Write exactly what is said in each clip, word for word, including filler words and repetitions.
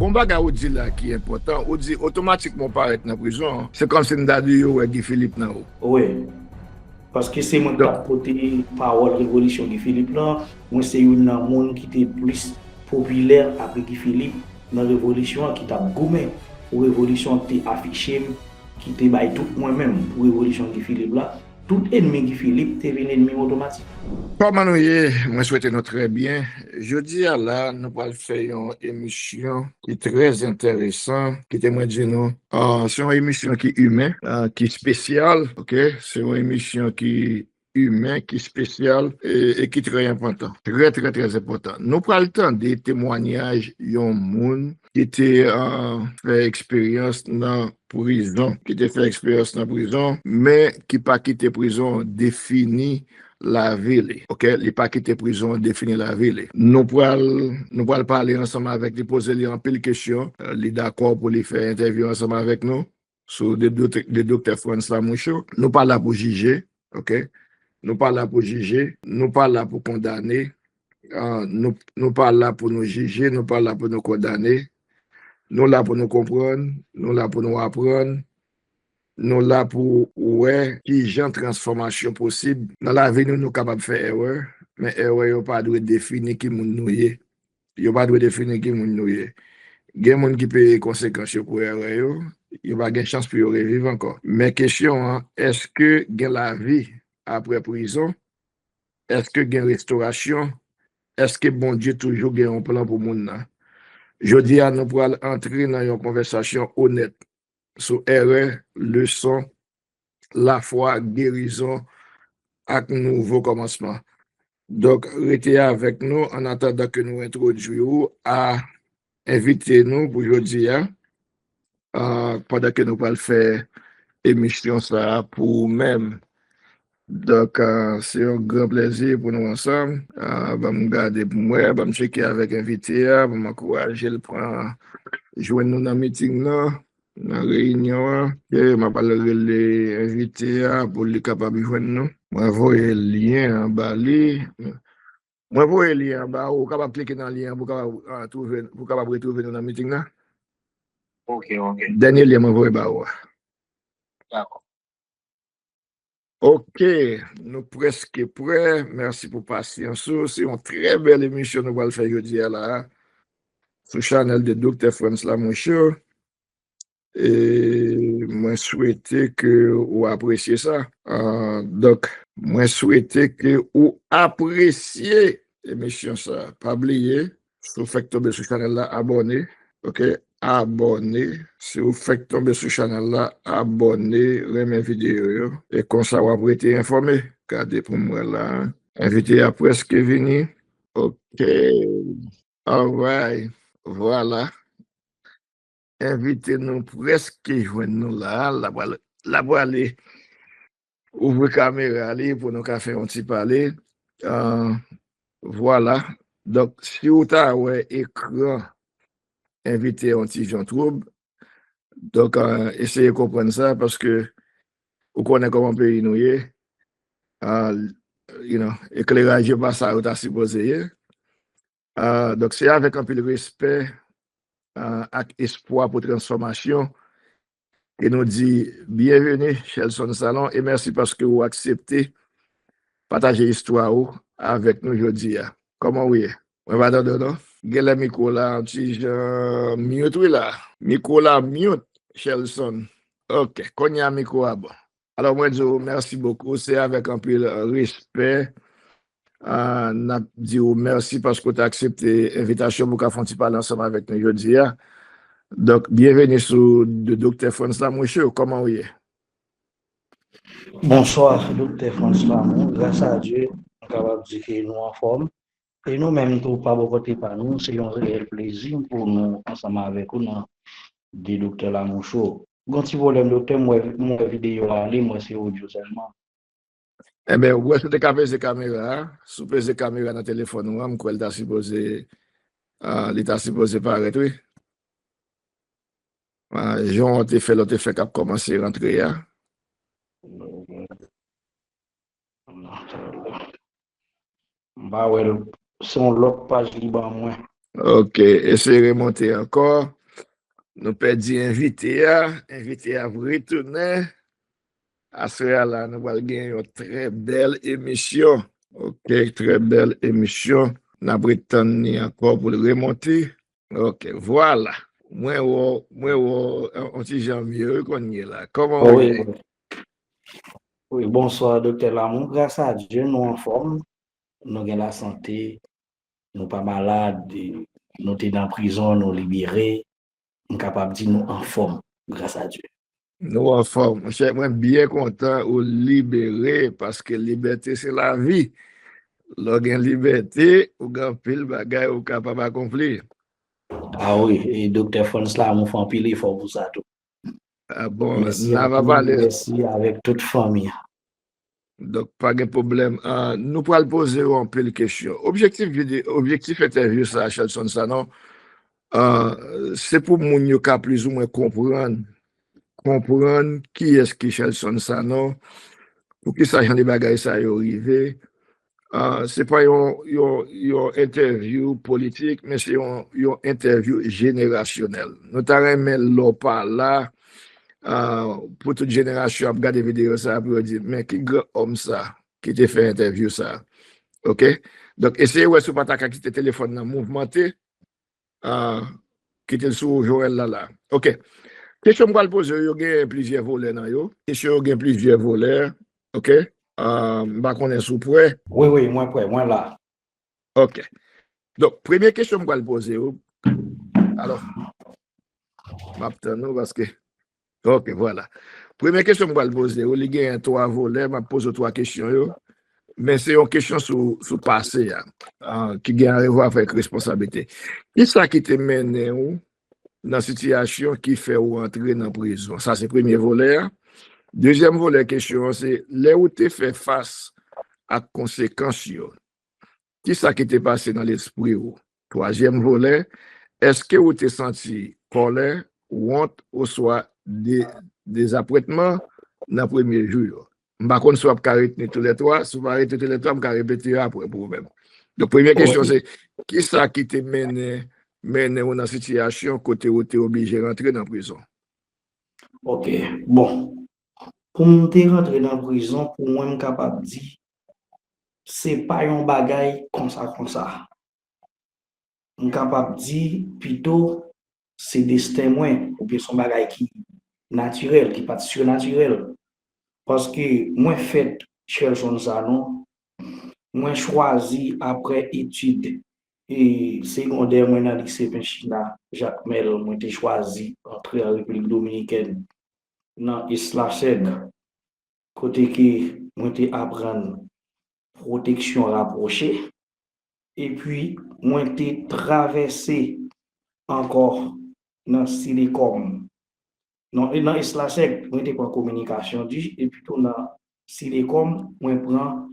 Yon bagay ou di la ki enpòtan, ou di otomatikman w parèt nan prizon an, se kòmsi m ta di yo wè Guy Philippe nan ou. Wi. Paske se mwen k t ap pote pawòl revolisyon Guy Philippe lan. Mwen se youn nan moun ki te plis popilè apre Guy Philippe nan revolisyon an, ki t ap goumen pou revolisyon an, ki te afiche m, ki te bay tout mwen menm pou revolisyon Guy Philippe la. Tout enmi Guy Philippe te vin enmi m otomatik. Kòman nou ye? Mwen swete nou trè byen. Jodi a la, nou pral fè yon emisyon ki trè enteresan, kite mwen di nou, ah, se yon emisyon ki imen, ah, ki espesyal, ok? Se yon emisyon ki imen, ki espesyal e, e ki trè enpòtan. Trè, trè, trè enpòtan. Nou pral tande temwanyaj yon moun ki te, ah, fè eksperyans nan prizon, ki te fè eksperyans nan prizon, men ki pa kite prizon defini lavi li. Ok? Li pa kite prizon defini lavi li. Nou pral, nou pral pale ansanm avèk li, poze li anpil kesyon. Li dakò pou li fè entèvyou ansanm avèk nou sou de, de, de Doktè Frantz Lamouche. Nou pa la pou jije, ok? Nou pa la pou jije, nou pa la pou kondane, ah, nou, nou pa la pou nou jije, nou pa la pou nou kondane. Nou la pou nou konprann, nou la pou nou aprann, nou la pou wè ki jan transfòmasyon posib. Nan lavi nou, nou kapab fè erè, men erè yo pa dwe defini ki moun nou ye. Yo pa dwe defini ki moun nou ye. Gen moun ki peye konsekans yo pou erè yo, yo pa gen chans pou yo reviv ankò. Men kesyon an, èske gen lavi apre prizon? Èske gen restorasyon? Èske Bondye toujou gen yon plan pou moun nan? Jodi a, nou pral antre nan yon konvèsasyon onèt sou erè, leson, lafwa, gerizon, ak nouvo kòmansman. Donk, rete avèk nou an atandan ke nou entwodui ou a envite nou pou jodi a, ah, pandan ke nou pral fè emisyon sa a pou ou menm. Donk, ah, se yon gran plèzi pou nou ansanm. Ah, ban m gade pou m wè, ban m tcheke avèk envite a, ban m ankouraje l pran jwenn nou nan miting nan, nan reyinyon an. Ok, m ap al rele envite a pou li kapab jwenn nou. Mwen voye lyen an ba li. Mwen voye lyen an ba ou, ou kapab klike nan lyen an pou kapab, ah, twouve, pou kapab retwouve nou nan miting nan. Ok, ok. Dènye lyen mwen voye ba ou a. Dakò. Ok, nou prèske prè. Mèsi pou pasyans ou. Se yon trè bèl emisyon nou pral fè jodi a la a, sou chanèl de Doktè Frantz Lamouche. E mwen swete ke ou apresye sa. Ah, donk, mwen swete ke ou apresye emisyon sa. Pa bliye, si w fèk tonbe sou chanèl la, abòne. Ok, abòne. Si w fèk tonbe sou chanèl la, abòne, renmen videyo yo. E konsa w ap rete enfòme. Gade pou m wè la. Envite a prèske vini. Ok. Alright. Vwala. Envite nou prèske jwenn nou la. L ap prale, l ap prale ouvri kamera li pou nou ka fè yon ti pale. Ah, vwala. Donk, si w ta wè ekran envite yon ti jan twoub, donk, ah, eseye konprann sa, paske ou konnen kòman peyi nou ye. Ah, you know, ekleraj yo pa sa yo ta sipoze ye. Ah, donk, se avèk anpil respè, ah, ak espwa pou transfòmasyon ke nou di byenveni, Shelson Salon, e mèsi paske ou aksepte pataje istwa ou avèk nou jodi a. Kòman ou ye? Mwen pa tande w non. Genlè mikwo la yon ti jan mute wi la. Mikwo la mute, Shelson. Ok, kounye a mikwo a bon. Alò, mwen di w mèsi bokou. Se avèk anpil respè, ah, n ap di w mèsi paske w te aksepte envitasyon pou w ka fè yon ti pale ansanm avèk nou jodi a. Donk, byenveni sou de Doktè Frantz Lamouche. Kòman ou ye? Bonswa, Doktè Frantz Lamou. Gras a Dye, nou kapab di ke nou anfòm. E nou menm tou, pa bò kote pa nou, se yon reyèl plezi pou nou ansanm avèk ou nan de Doktè Lamou Show. Gon ti pwoblèm, Doktè, m wè, m wè videyo a ale, m wè se odyo sèlman. Enben, ou wè si w te ka peze kamera a. Si w peze kamera nan telefòn ou an, m kwè l ta sipoze, ah, li ta sipoze parèt, wi. Ah, jan w te fè, lè w te fèk ap kòmanse rantre a. M pa wè l, se yon lòt paj li ban mwen. Ok, eseye remonte ankò. Nou pèdi envite a. Envite a ap retounen. Aswè a la, nou pral gen yon trè bèl emisyon. Ok, trè bèl emisyon. N ap ret tann li ankò pou l remonte. Ok, vwala. Mwen wè, mwen wè yon ti jan mye wi kounye la. Kòman w ye? Wi, bonswa, Doktè Lamour. Gras a Dye, nou anfòm. Nou gen lasante. Nou pa malad. Nou te nan prizon, nou libere. M kapab di nou anfòm, gras a Dye. Nou anfòm. Monchè, mwen byen kontan ou libere, paske libète se lavi. Lè w gen libète, ou gen anpil bagay ou kapab akonpli. A wi, e Doktè Frantz Lamour fè anpil efò pou sa tou. A bon, n ap pale. Mèsi avèk tout fanmi an. Donk, pa gen pwoblèm. Ah, nou pral poze w anpil kesyon. Objektif vide, objektif entèvyou sa a, Shelson Sanon, ah, se pou moun yo ka plizoumwen konprann, konprann kiyès ki Shelson Sanon, poukisa jan de bagay sa yo rive. Ah, se pa yon, yon, yon entèvyou politik, men se yon, yon entèvyou jenerasyonèl. Nou ta renmen lè w pa la, ah, pou tout jenerasyon ap gade videyo sa a, pou yo di, men ki gran òm sa ki te fè entèvyou sa a. Ok? Donk, eseye wè si w pa ta ka kite telefòn nan mouvmante. Ah, kite l sou Joel la la. Ok. Kesyon m pral poze yo, yo gen plizyè volè nan yo. Kesyon yo gen plizyè volè. Ok? Ah, m pa konnen si w prè. Wi, wi, mwen prè, mwen la. Ok. Donk, premye kesyon m pral poze yo. Alò, m ap tann ou paske Ok, vwala. Premye kesyon m pral poze ou, li genyen twa volè, m ap poze w twa kesyon yo. Men se yon kesyon sou, sou pase a, ah, ki gen arevwa avèk responsablite. Kisa ki te mennen ou nan sitiyasyon ki fè ou antre nan prizon? Sa se premye volè a. Dezyèm volè kesyon an se, lè ou te fè fas ak konsekans yo, kisa ki te pase nan lespri w? Twazyèm volè, èske ou te santi kòlè, wont oswa de, dezapwentman nan premye jou yo? M pa konn si w ap ka retni toulètwa. Si w pa retni toulètwa, m ka repete yo apre pou ou menm. Donk, premye kesyon se, kisa ki te mennen, mennen ou nan sitiyasyon kote ou te oblije rantre nan prizon? Ok, bon. Pou m te rantre nan prizon, pou mwen, m kapab di, se pa yon bagay konsa konsa. M kapab di pito se desten mwen, oubyen se yon bagay ki natirèl, ki pa t sinatirèl. Paske mwen fèt Shelson Sanon, mwen chwazi apre etid e segondè mwen nan lise Penchina, Jakmèl, mwen te chwazi antre an Repiblik Dominikèn, nan East Laseg, kote ke mwen te aprann pwoteksyon rapwoche, epi mwen te travèse ankò nan Silecom. Non, e nan East Laseg, mwen te pran kominikasyon di, epi tou nan Silecom, mwen pran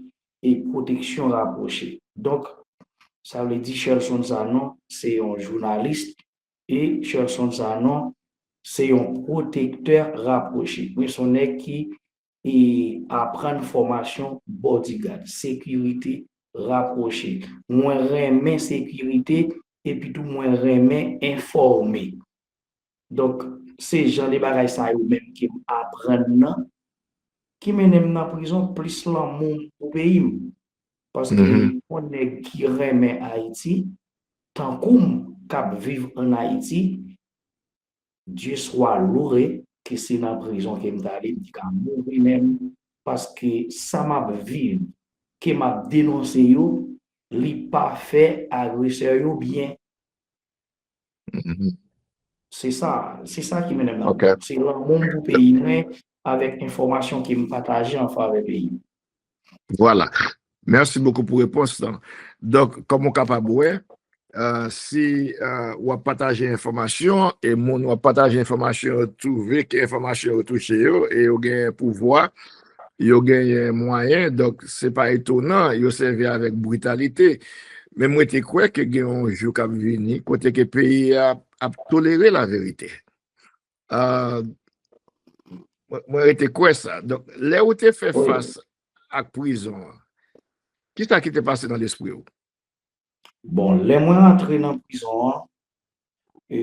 e pwoteksyon rapwoche. Donk, sa vle di Shelson Sanon se yon jounalis e Shelson Sanon se yon pwotektè rapwoche. Mwen se yon nèg ki e aprann fòmasyon bodyguard, sekirite rapwoche. Mwen renmen sekirite, epi tou mwen renmen enfòme. Donk, se jan de bagay sa yo menm ke m aprann nan, ki mennen m nan prizon, plis lanmou m pou peyi m. Paske yon nèg ki renmen Ayiti, tankou m, k ap viv ann Ayiti, Dieu soit loué, ke se nan prizon ke m t ale, m te ka mouri menm, paske sa m ap viv, ke m ap denonse yo, li pa fè agresè yo byen. Se sa, se sa ki mennen m nan prizon. Se lanmou m pou peyi mwen, avèk enfòmasyon ke m pataje an favè peyi m. Vwala. Mèsi bokou pou repons lan. Donk, kòm ou kapab wè, ah, si, ah, w ap pataje enfòmasyon, e moun w ap pataje enfòmasyon yo twouve ke enfòmasyon yo touche yo, e yo gen pouvwa, yo genyen mwayen, donk se pa etonan, yo sèvi avèk britalite. Men mwen te kwè ke gen yon jou k ap vini, kote ke peyi a ap tolere laverite. Ah, mwen, mwen rete kwè sa. Donk, lè ou te fè fas ak prizon an, kisa ki te pase nan lespri w? Bon, lè mwen rantre nan prizon an, e,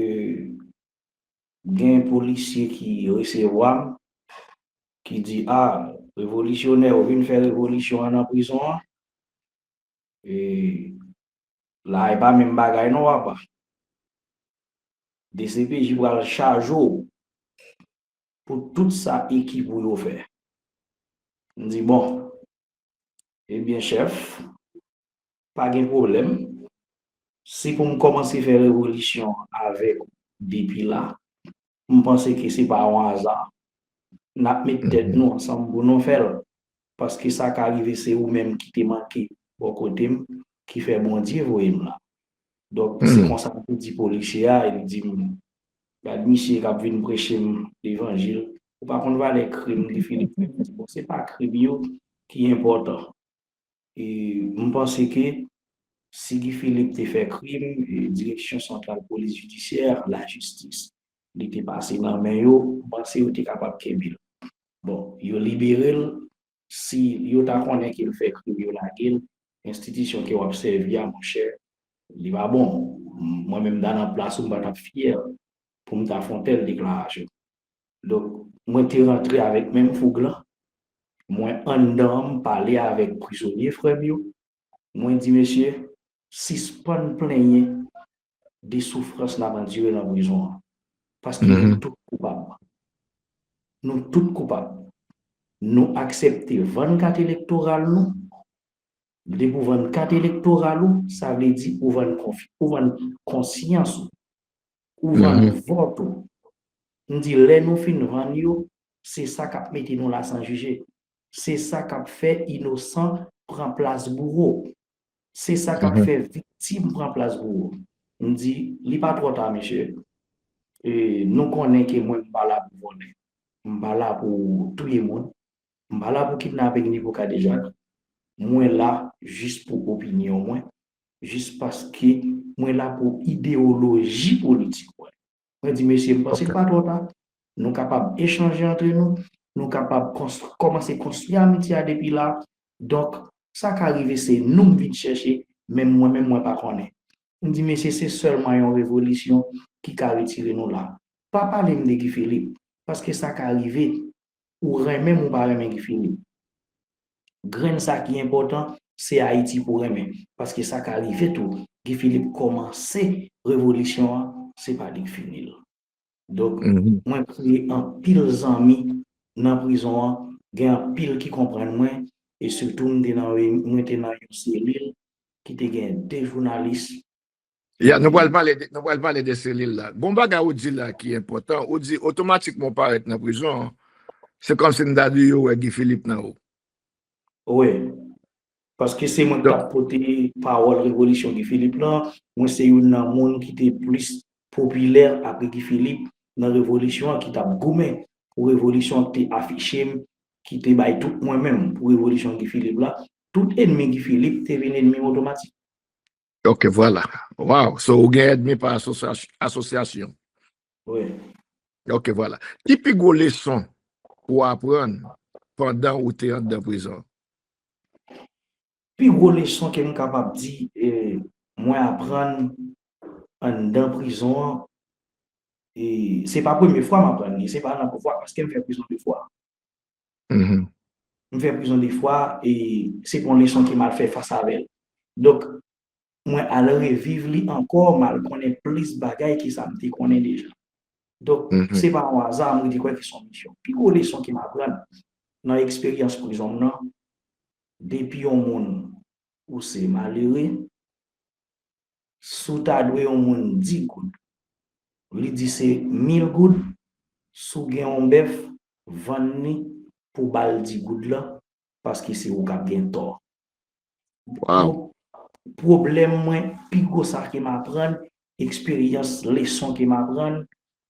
gen polisye ki resevwa m, ki di, "A, revolisyonè, ou vin fè revolisyon an nan prizon an?" E, la, e pa menm bagay non, papa. D C P J pral chaje w pou tout sa ekip ou yo fè. M di, "Bon, ebyen, chèf, pa gen pwoblèm. Si pou m kòmanse fè revolisyon avèk ou depi la, m panse ke se pa yon aza. N ap met tèt nou ansanm pou nou fè l. Paske sa ka rive se ou menm ki te manke bò kote m, ki fè Bondye voye m la." Donk, se konsa m te di polisye a, e li di m, "Gad misye k ap vin preche m levanjil. Ou pa konn valè krim Guy Philippe fè?" M di, "Bon, se pa krim yo ki enpòtan." E m panse ke si Guy Philippe te fè krim, e Direksyon Santral Polis Jidisyè, Lajistis, li te pase nan men yo, m panse yo te kapab kenbe l. Bon, yo libere l, si yo ta konnen ke l fè krim, yo lage l, enstitisyon ke w ap sèvi a, monchè, li pa bon. Mwen menm, m ta nan plas ou, m pa t ap fyè pou m ta fè yon tèl deklarasyon. Donk, mwen te rantre avèk menm foug lan. Mwen anndan an, m pale avèk prizonye frè m yo. Mwen di, "Mesye, sispann plenyen de soufrans n ap andire nan prizon an. Paske nou tout koupab. Nou tout koupab. Nou aksepte vann kat elektoral nou. Depi w vann kat elektoral ou, sa vle di ou vann konfi-, ou vann konsyans ou. Ou vann vòt ou." M di, "Lè nou fin vann yo, se sa k ap mete nou la san jije. Se sa k ap fè inosan pran plas bouwo. Se sa k ap fè viktim pran plas bouwo." M di, "Li pa twò ta, mesye. E, nou konnen ke mwen, m pa la pou vòlè. M pa la pou touye moun. M pa la pou kidnape ni pou kadejak. Mwen la jis pou opinyon mwen, jis paske mwen la pou idewoloji politik mwen." Mwen di, "Mesye, m panse pa twò ta. Nou kapab echanje antre nou. Nou kapab konstwi, kòmanse konstwi amitye a depi la. Donk, sa ka rive se nou m vin chèche, men mwen menm mwen pa konnen." M di, "Mesye, se sèlman yon revolisyon ki ka retire nou la. Pa pale m de Guy Philippe, paske sa ka rive, ou renmen m ou pa renmen Guy Philippe. Grenn sa ki enpòtan, se Ayiti pou renmen, paske sa ka rive tou, Guy Philippe kòmanse revolisyon an, se pa li k fini l." Donk, mwen kreye anpil zanmi nan prizon an, gen anpil ki konprann mwen, e sitou m te nan, mwen te nan yon selil ki te gen de jounalis. Ya, nou pral pale de, nou pral pale de selil la. Gon bagay ou di la ki enpòtan, ou di otomatikman ou parèt nan prizon an, se kòmsi m ta di yo wè Guy Philippe nan ou. Wi. Paske se mwen k t ap pote pawòl revolisyon Guy Philippe lan. Mwen se youn nan moun ki te plis popilè apre Guy Philippe nan revolisyon an, ki t ap goumen pou revolisyon an, ki te afiche m, ki te bay tout mwen menm pou revolisyon Guy Philippe la. Tout enmi Guy Philippe te vin enmi m otomatik. Ok, vwala. Wow. So, ou gen ènmi pa asosyas-, asosyasyon. Wi. Ok, vwala. Ki pi gwo leson ou aprann pandan ou te anndan prizon? Pi gwo leson ke m kapab di, e, mwen aprann anndan prizon an, e, se pa premye fwa m aprann li, se pa nan vwa, paske m fè prizon de fwa. M fè prizon de fwa, e se pa yon leson ke m al fè fas avè l. Donk, mwen al reviv li ankò, m al konnen plis bagay ke sa m te konnen deja. Donk, se pa yon aza, mwen te kwè ke se yon misyon. Pi gwo leson ke m aprann nan eksperyans prizon m nan, depi yon moun ou se malere, si w ta dwe yon moun di goud, li di se mil goud, si w gen yon bèf, vann li pou ba l di goud lan, paske se ou k ap gen tò. Wow. Pwoblèm mwen, pi gwo sa ke m aprann, eksperyans, leson ke m aprann,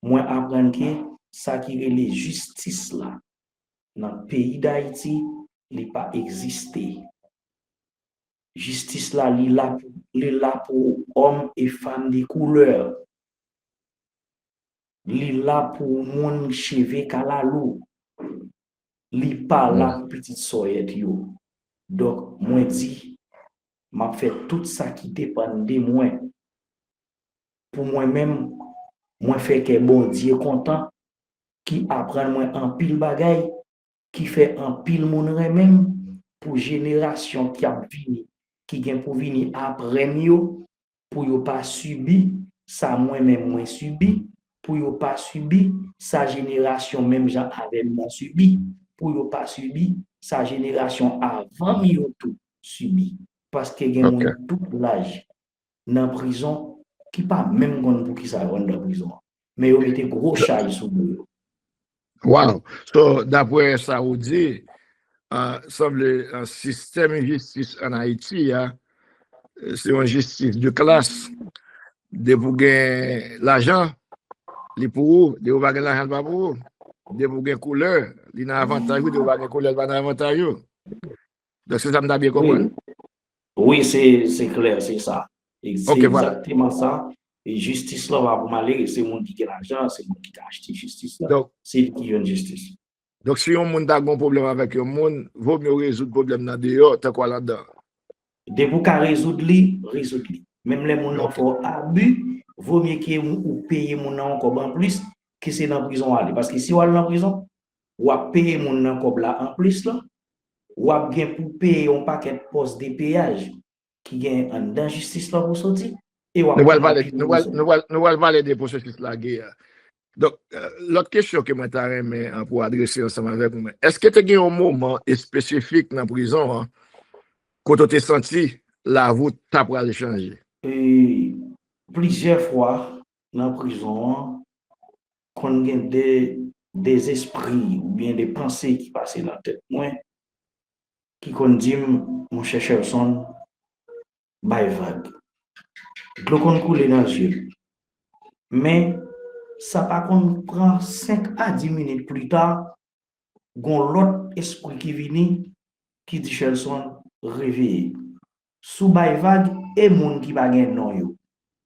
mwen aprann ke sa ki rele jistis la nan peyi Dayiti, li pa egziste. Jistis la, li la pou, li la pou òm e fanm de koulè. Li la pou moun cheve kalalou. Li pa la pou pitit sòyèt yo. Donk, mwen di, M ap fè tout sa ki depann de mwen. Pou mwen menm, mwen fè kè Bondye kontan, ki aprann mwen anpil bagay, ki fè anpil moun renmen m, pou jenerasyon k ap vini, ki gen pou vini apre m yo, pou yo pa sibi sa mwen menm mwen sibi, pou yo pa sibi sa jenerasyon menm jan avè m nan sibi, pou yo pa sibi sa jenerasyon avan m yo tou sibi. Paske gen moun tout laj nan prizon ki pa menm konn poukisa yo anndan prizon an. Men yo mete gwo chay sou do yo. Wow! So, dapre sa ou di, uh, sanble uh, sistèm jistis ann Ayiti a, se yon jistis de klas. Depi w gen lajan, li pou ou. Depi w pa gen lajan, li pa pou ou. Depi w gen koulè, li nan avantaj ou. Depi w pa gen koulè, li pa nan avantaj ou. Donk, se sa m ta byen konprann? Wi, se klè, se sa. Se egzakteman sa. E jistis lan pa pou malere, se moun ki gen lajan, se moun ki ka achte jistis lan. Se li ki jwenn jistis. Donk, si yon moun ta gen yon pwoblèm avèk yon moun, vo mye w rezoud pwoblèm nan deyò, tankou al anndan. Depi w ka rezoud li, rezoud li. Menm lè moun nan fè w abi, vo mye ke ou peye moun nan yon kòb anplis, ke se nan prizon w ale. Paske si w al nan prizon, w ap peye moun nan kòb la anplis lan, w ap gen pou peye yon pakèt pòs de peyaj ki gen anndan jistis lan pou soti, e w ap Nou pral pale, nou pral, nou pral, nou pral pale de pwosesis lage a. Donk, lòt kesyon ke mwen ta renmen an pou adrese ansanm avèk ou, men èske te gen yon moman espesifik nan prizon an kote w te santi lavi w ta pral chanje? Plizyè fwa nan prizon an, konn gen de, de zespri oubyen de panse ki pase nan tèt mwen, ki konn di m, monchè Shelson, bay vag. Dlo konn koule nan zye l. Men, sa pa konn pran senk a dis minit plita, gon lòt espri ki vini, ki di Shelson, reveye. Si w bay vag, e moun ki pa gen non yo,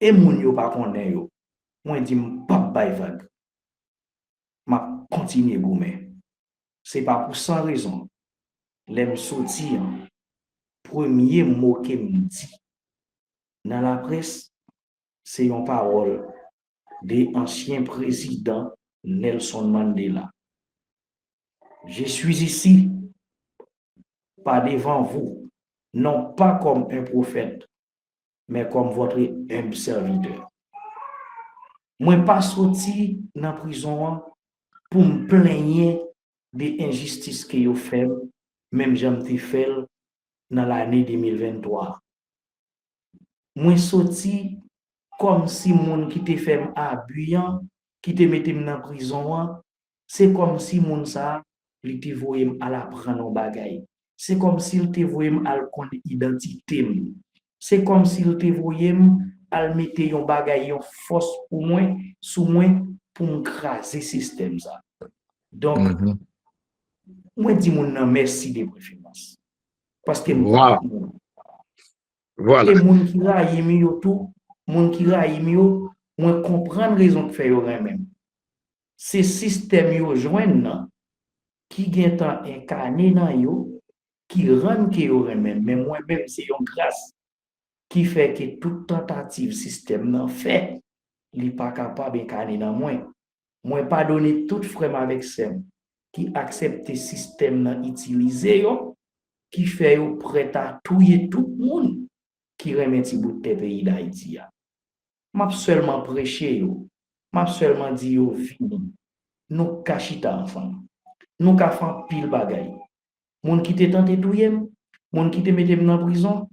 e moun yo pa konnen yo, mwen di m p ap bay vag. M ap kontinye goumen. Se pa pou san rezon, lè m soti an, premye mo ke m di nan laprès, se yon pawòl de ansyen prezidan Nelson Mandela. Je suis ici, pas devant vous, non pas comme un prophète, mais comme votre humble serviteur. Mwen pa soti nan prizon an pou m plenyen de enjistis ke yo fè m, menm jan m te fè l nan lane de mil venntwa a. Mwen soti kòmsi moun ki te fè m abi an, ki te mete m nan prizon an, se kòmsi moun sa a, li te voye m al aprann yon bagay. Se kòmsi l te voye m al konn idantite m. Se kòmsi l te voye m al mete yon bagay, yon fòs pou mwen, sou mwen, pou m kraze sistèm sa. Donk, mwen di moun nan mèsi de preferans. Paske m pa moun. E moun ki rayi m yo tou, moun ki rayi m yo, mwen konprann rezon k fè yo renmen m. Se sistèm yo jwenn nan ki gentan enkane nan yo, ki rann ke yo renmen m. Men mwen menm, se yon gras ki fè ke tout tantativ sistèm nan fè, li pa kapab enkane nan mwen. Mwen padone tout frè m avèk sè m ki aksepte sistèm nan itilize yo, ki fè yo prèt a touye tout moun ki renmen ti bout tè peyi Dayiti a. M ap sèlman preche yo, m ap sèlman di yo vini, nou ka chita ansanm, nou ka fè anpil bagay. Moun ki te tante touye m, moun ki te mete m nan prizon,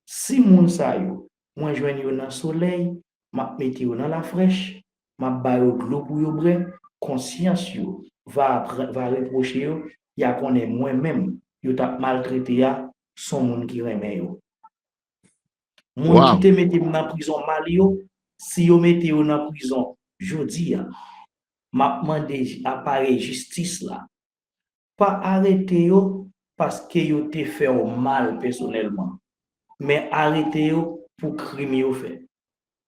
si moun sa yo, mwen jwenn yo nan solèy, m ap mete yo nan lafrèch, m ap ba yo dlo pou yo bwè, konsyans yo va, va repwoche yo, y a konnen mwen menm yo t ap maltrete a, s on moun ki renmen yo. Moun ki te mete m nan prizon mal yo, si yo mete yo nan prizon jodi a, m ap mande aparèy jistis la, pa arete yo paske yo te fè w mal pèsonèlman, men arete yo pou krim yo fè.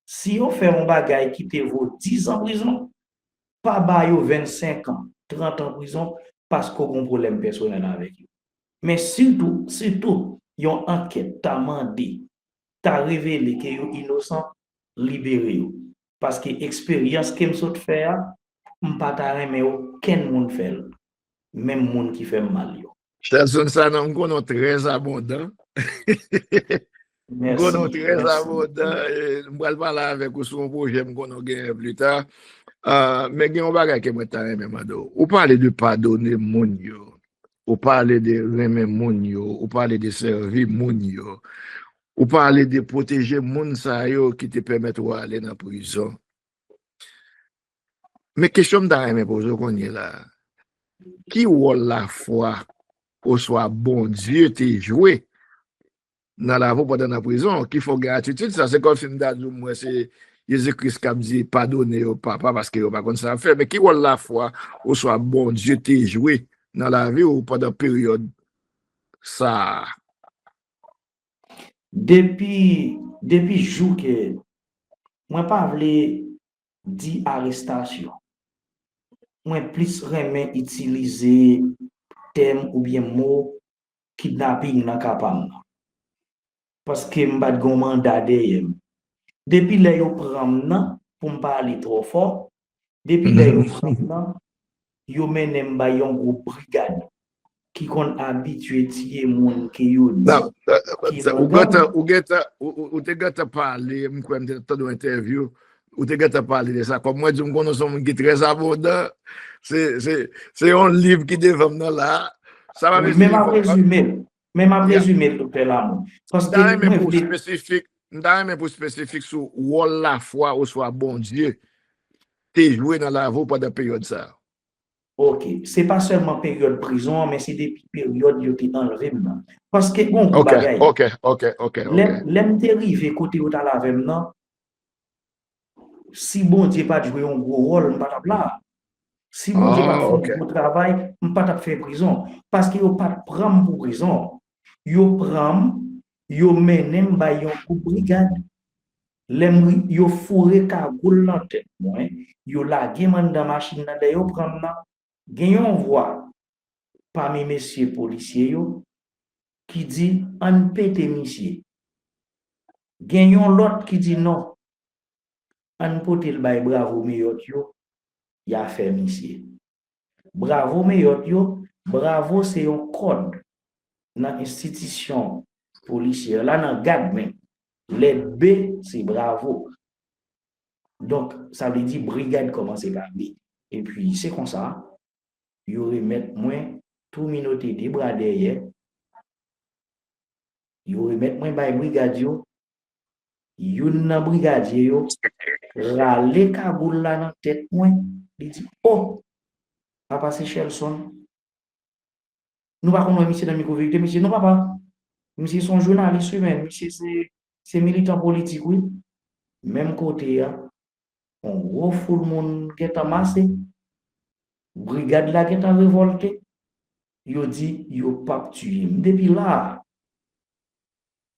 Si yo fè yon bagay ki te vo dizan prizon, pa ba yo vennsenk an, trant an prizon paske w gen yon pwoblèm pèsonèl avèk yo. Men sitou, sitou, yon ankèt ta mande, ta revele ke yo inosan, libere yo. Paske eksperyans ke m sot fè a, m pa ta renmen okenn moun fè l, menm moun ki fè m mal yo. Shelson Sanon, m konnen w trè abondan. M konnen w trè abondan. M pral pale avèk ou sou yon pwojè m konnen w genyen pli ta. Men gen yon bagay ke mwen ta renmen mande w. Ou pale de padone moun yo. Ou pale de renmen moun yo. Ou pale de sèvi moun yo. Ou pale de pwoteje moun sa yo ki te pèmèt ou ale nan prizon. Men kesyon m ta renmen poze w kounye la, ki wòl lafwa oswa Bondye te jwe nan lavi w pandan nan prizon ki fè w gen atitid sa? Se kòmsi m ta di w m wè se Jezi Kris k ap di padone yo papa paske yo pa konn sa y ap fè. Men ki wòl lafwa oswa Bondye te jwe nan lavi w pandan peryòd sa a? Depi, depi jou ke mwen pa vle di arestasyon. Mwen plis renmen itilize tèm oubyen mo kidnaping nan ka pa m nan. Paske m pa t gen yon manda dèyè m. Depi lè yo pran m nan, pou m pa ale twò fò, depi lè yo pran m nan, yo mennen m bay yon gwoup brigad ki konn abitye tiye moun ke yo di ki nan gang. Ou te gentan pale, m kwè m te tande yon entèvyou, ou te gentan pale de sa. Kòm mwen di w, m konnen w se yon moun ki trè abondan, se, se, se yon liv ki devan m nan la. Sa pa vle di. Men m ap rezime l. Men m ap rezime l, Doktè Lamou. Paske mwen vle. M ta renmen pou w espesifik sou wòl lafwa oswa Bondye te jwe nan lavi w pandan peryòd sa a. Ok. Se pa sèlman peryòd prizon an, men se depi peryòd yo te anlve m nan. Paske gen yon gwo bagay. Ok, ok, ok, ok. Lè, lè m te rive kote yo t al avè m nan, si Bondye pa t jwe yon gwo wòl, m pa t ap la. Si Bondye pa t fè yon gwo travay, m pa t ap fè prizon. Paske yo pa t pran m pou prizon. Yo pran m, yo mennen m bay yon gwoup brigad. Lè m ri-, yo foure kagoul nan tèt mwen, yo lage m anndan machin nan, lè yo pran m nan, gen yon vwa pami mesye polisye yo ki di, "Ann pete misye." Gen yon lòt ki di, "Non, ann pote l bay bravo meyòt yo, y a fè misye." Bravo meyòt yo, bravo se yon kòd nan enstitisyon polisyè la, nan gad, men lèt B se bravo. Donk, sa vle di brigad kòmanse pa B. Epi, se konsa, yo remèt mwen tou minote de bra dèyè, yo remèt mwen bay brigad yo, youn nan brigadye yo rale kagoul la nan tèt mwen, li di, "O, papa se Shelson." Nou pa konn wè misye nan mikwo verite, misye, "Non, papa, misye se yon jounalis, wi, men misye se, se militan politik, wi." Menm kote a, yon gwo foul moun gentan mase. Brigad la gentan revòlte. Yo di yo p ap tiye m. Depi la a,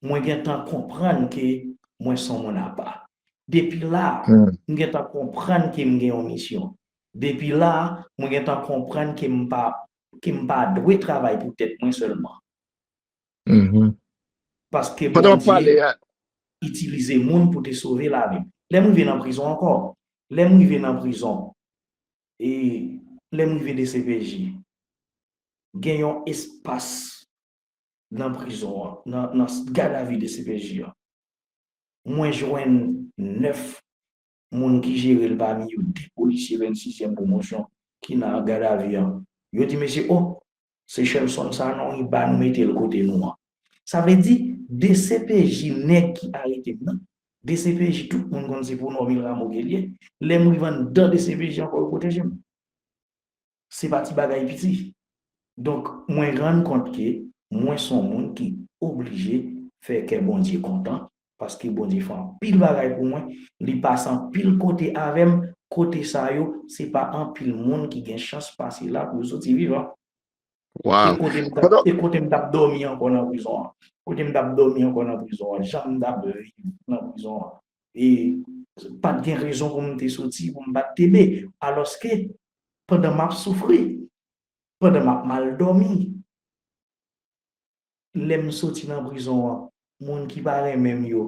mwen gentan konprann ke mwen se yon moun apa. Depi la a, m gentan konprann ke m gen yon misyon. Depi la a, mwen gentan konprann ke m pa, ke m pa dwe travay pou tèt mwen sèlman. Paske Bondye itilize moun pou te sove lavi m. Lè m rive nan prizon ankò, lè m rive nan prizon, e lè m rive D C P J, gen yon espas nan prizon an, nan, nan gadavi D C P J an. Mwen jwenn nèf moun ki jere l, pami yo de polisye vennsizyèm pwomosyon ki nan gadavi an. Yo di, "Mesye, o, se Shelson Sanon, i ba nou mete l kote nou an." Sa vle di, D C P J nèg ki arete m nan, D C P J tout moun konn se pou Normil Rameau ke l ye. Lè m rive anndan D C P J ankò, yo pwoteje m. Se pa ti bagay piti. Donk, mwen rann kont ke mwen se yon moun ki oblije fè kè Bondye kontan, paske Bondye fè anpil bagay pou mwen, li pase anpil kote avè m, kote sa yo, se pa anpil moun ki gen chans pase la pou yo soti vivan. E kote m t ap, e kote m t ap dòmi ankò nan prizon an. Kote m t ap dòmi ankò nan prizon an. Jan m t ap viv nan prizon an. E pa t gen rezon pou m te soti, pou m pa t te be. Alòske, pandan m ap soufri, pandan m ap mal dòmi, lè m soti nan prizon an, moun ki pa renmen m yo,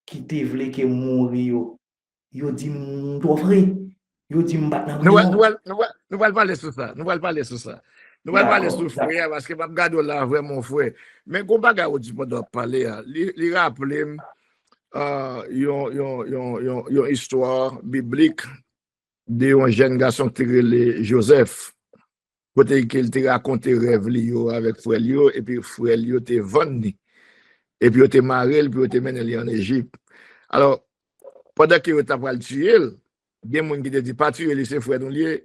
ki te vle ke m mouri yo, yo di m m twò fre. Yo di m m pa t nan prizon. Nou pral pale sou sa. Nou pral pale sou sa. Nou pral pale sou fre a, paske m ap gade w la vrèman fre. Men gon bagay ou di pandan w ap pale a, li, li raple m yon, yon, yon, yon, yon istwa biblik de yon jèn gason ki te rele Jozèf, kote ke l te rakonte rèv li yo avèk frè l yo, epi frè l yo te vann li. Epi yo te mare l, epi yo te mennen li ann Ejip. Alò, pandan ke yo ta pral tiye l, gen moun ki te di, "Pa tiye li, se frè nou li ye.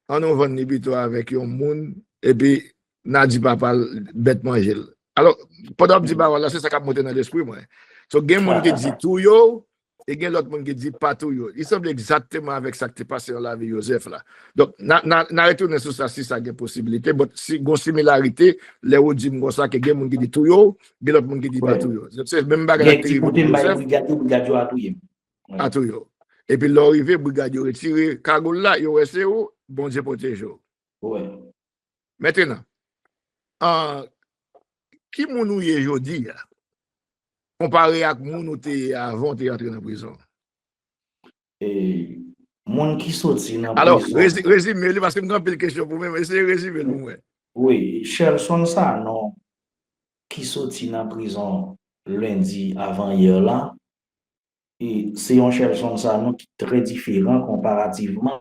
Ann nou vann li pito avèk yon moun, epi n a di papa l bèt manje l." Alò, pandan w ap di pawòl la, se sa k ap monte nan lespri mwen. So, gen moun ki di, "Touye w," e gen lòt moun ki di, "Pa touye w." Li sanble egzakteman avèk sa k te pase nan lavi Jozèf la. Donk, n a, n a, n a retounen sou sa si sa gen posibilite, but si gon similarite, lè ou di m konsa ke gen moun ki di, "Touye w," gen lòt moun ki di, "Pa touye w." Se menm bagay la ki te rive pou Jozèf. Gen ti kote m bay brigad yo, brigad yo a touye m. A touye w. Epi lè w rive, brigad yo retire kagoul la, yo wè se ou, Bondye pwoteje w. Wi. Mentenan, an, ki moun ou ye jodi a, konpare ak moun ou te ye avan w te antre nan prizon? E, moun ki soti nan prizon. Alò, rezi-, rezime li, paske m gen anpil kesyon pou mwen, men eseye rezime l pou mwen. Wi, Shelson Sanon, ki soti nan prizon lendi avan yè la, e se yon Shelson Sanon ki trè diferan konparativman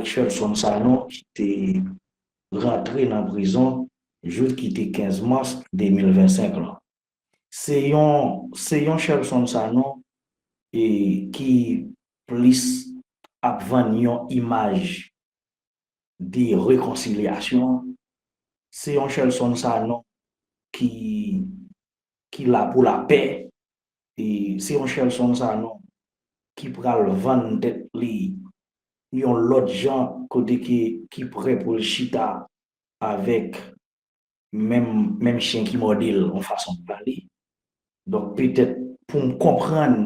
ak Shelson Sanon ki te rantre nan prizon jou ki te kenz mas de mil vennsenk lan. Se yon, se yon Shelson Sanon, e, ki plis ap vann yon imaj de rekonsilyasyon. Se yon Shelson Sanon ki, ki la pou lapè. E se yon Shelson Sanon ki pral vann tèt li yon lòt jan, kote ke, ki prè pou l chita avèk menm, menm chen ki mòde l, yon fason de pale. Donk, petèt, pou m konprann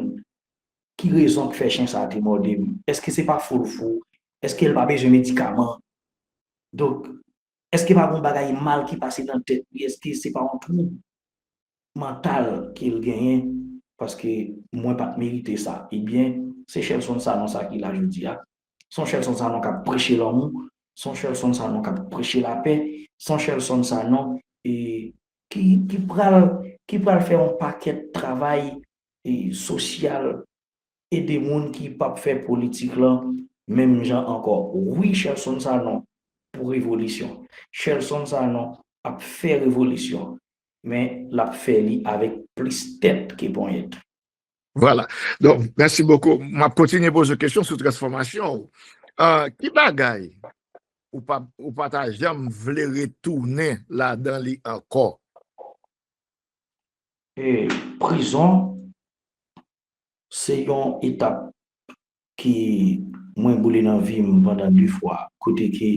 ki rezon k fè chen sa a te mòde m. Èske se pa foul fou? Èske l pa bezwen medikaman? Donk, èske pa gon bagay mal ki pase nan tèt li? Èske se pa yon twoub mantal ke l genyen? Paske mwen pa t merite sa. Ebyen, se Shelson Sanon sa ki la jodi a. Se yon Shelson Sanon k ap preche lanmou. Se yon Shelson Sanon k ap preche lapè. Se yon Shelson Sanon, e, ki, ki pral, ki pral fè yon pakèt travay, e, sosyal, ede moun ki p ap fè politik lan menm jan ankò. Wi, Shelson Sanon pou revolisyon. Shelson Sanon ap fè revolisyon, men l ap fè li avèk plis tèt ke ponyèt. Vwala. Donk, mèsi bokou. M ap kontinye poze w kesyon sou transfòmasyon w. Ah, ki bagay ou pa, ou pa ta janm vle retounen ladan li ankò? E prizon, se yon etap ke mwen boule nan vi m pandan de fwa, kote ke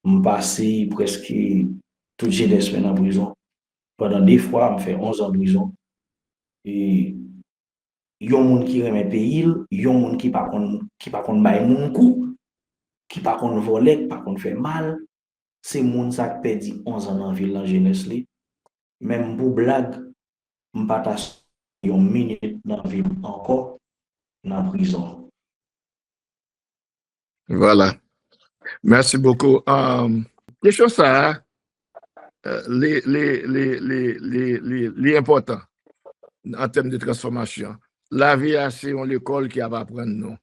m pase prèske tout jenès mwen nan prizon. Pandan de fwa, m fè onz an prizon. E yon moun ki renmen peyi l, yon moun ki pa konn, ki pa konn bay moun kou, ki pa konn vòlè, ki pa konn fè mal, se moun sa k pèdi onz an nan vi l, nan jenès li. Menm pou blag, m pa ta sou yon minit nan vi m ankò nan prizon. Vwala. Mèsi bokou. Um, kesyon sa a, euh, li, li, li, li, li, li, li enpòtan an tèm de transfòmasyon. Lavi a se yon lekòl ki ap aprann nou.